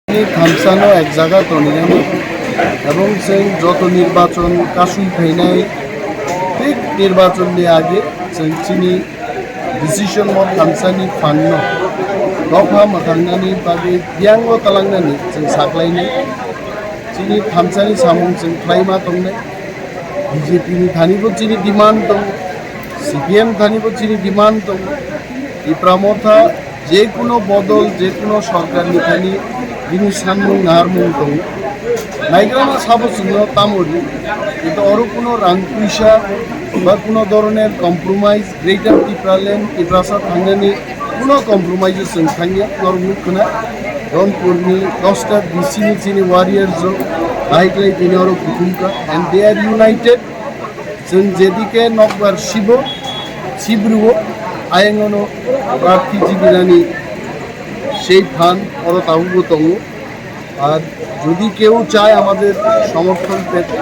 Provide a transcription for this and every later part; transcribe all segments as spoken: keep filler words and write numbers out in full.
Tini thamsano ek jaga tonwi rwmani, ebong chwng joto nirbachon kasui phainai, thik nirbachonni age chwng chini decision bo thamsani phanno dopha mwthangnani bagwi biyango talangnani chwng saklainai. Chini thamsani samung chwng khlaima tongnai. B J P ni thani bo chini demand tongo, C P M thani bo chini demand tongo. Tipra Motha je kuno bodol, je kuno sorkar ni thani bini sanmung naharmung tongo. Naigrama sabo chwngno tamo ri, kintu oro kuno rang puisa ba kuno doroner compromise Greater Tipraland, Tiprasa thangnani kuno compromise o chwng thangya, norok nukkhwna Rampurni dosta D C ni chini warriors rok bahai khlai tini oro kuthumkha and they are united. Chwng jedike nokbar sibo, sibruo, ayangno prarthi jibinani sei phan oro tabukbo tongo. আর যদি কেউ চায় আমাদের সমর্থন পেতে,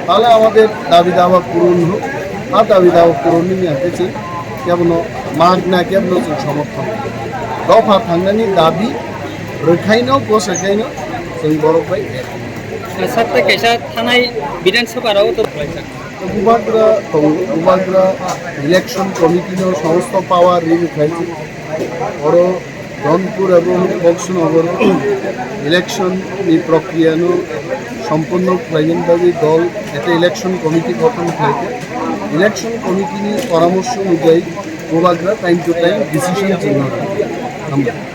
তাহলে আমাদের দাবি দাওয়া পূরণ হোক। আর দাবি দাওয়া পূরণ নিয়ে এসেছে, কেবল মাগ না কেবল সমর্থন। দফা থাংনানি দাবি রখাইনো বসাইখাইনো जों বড় ভাই। Sir, tei kaisa thanai Bidhan Sabha rao to Bubagra tongo, Bubagra election committee no somosto power rini khlaijak. Oro Rampur ebong Boxnagar election ni prokriya no sompunno khlaina bagwi dol ekta election committee gothon khlaikha. Election committee ni poramorso onujai Bubagra time to time decision chwngno rw. Hambai.